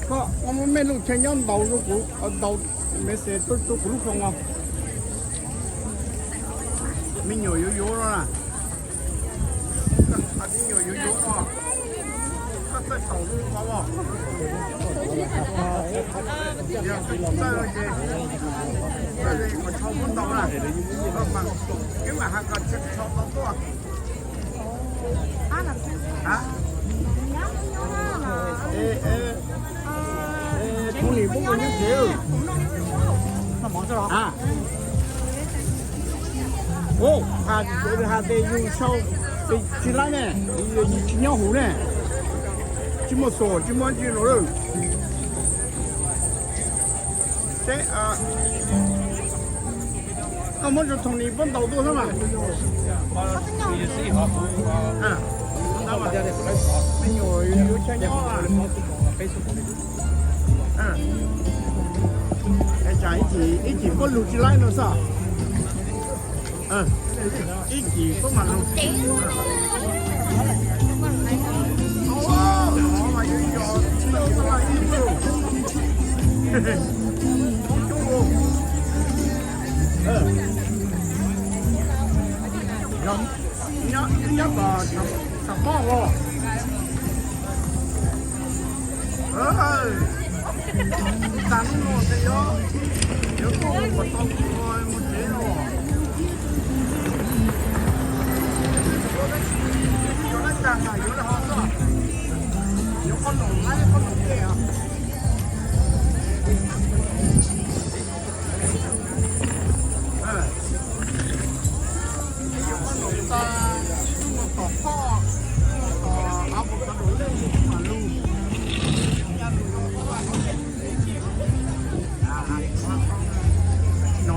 Koj muaj mej lub chaw nyob ntaus rau kuv, ntaus message rau kuv lub phone os. Me nyuam yuav yuav no na. Koj txawj taus lub no os. Yog txawj ces, txawj ces kom tsho muab ntaus na. Koj mas, koj mam has kom tsho tau tuaj. Tus nim pub kuv nyob tsev. Has tias yus sau, tsis laib ne, yus tsis nyob huv ne, tsis muaj xom tsis muaj ntsis los. Koj muab rau Thoo Nis pab ntaus tuaj xwb mas. Me nyuam yuav chaw nyob. Tsam ib chim pab lug tsis laib no xwb. Ib chim pab mam lug. Nyob tom Xam Pob os. Tag hnub no ces yuav, yuav tuaj ua tau mus tsev no. Yuav lab tag mas yuav laj ho xwb. Yuav qhob noom laib qhob noom tej os. Yuav qhob noom tas, mus tom phoj, mus tom av, mus tom lej mam lug. No,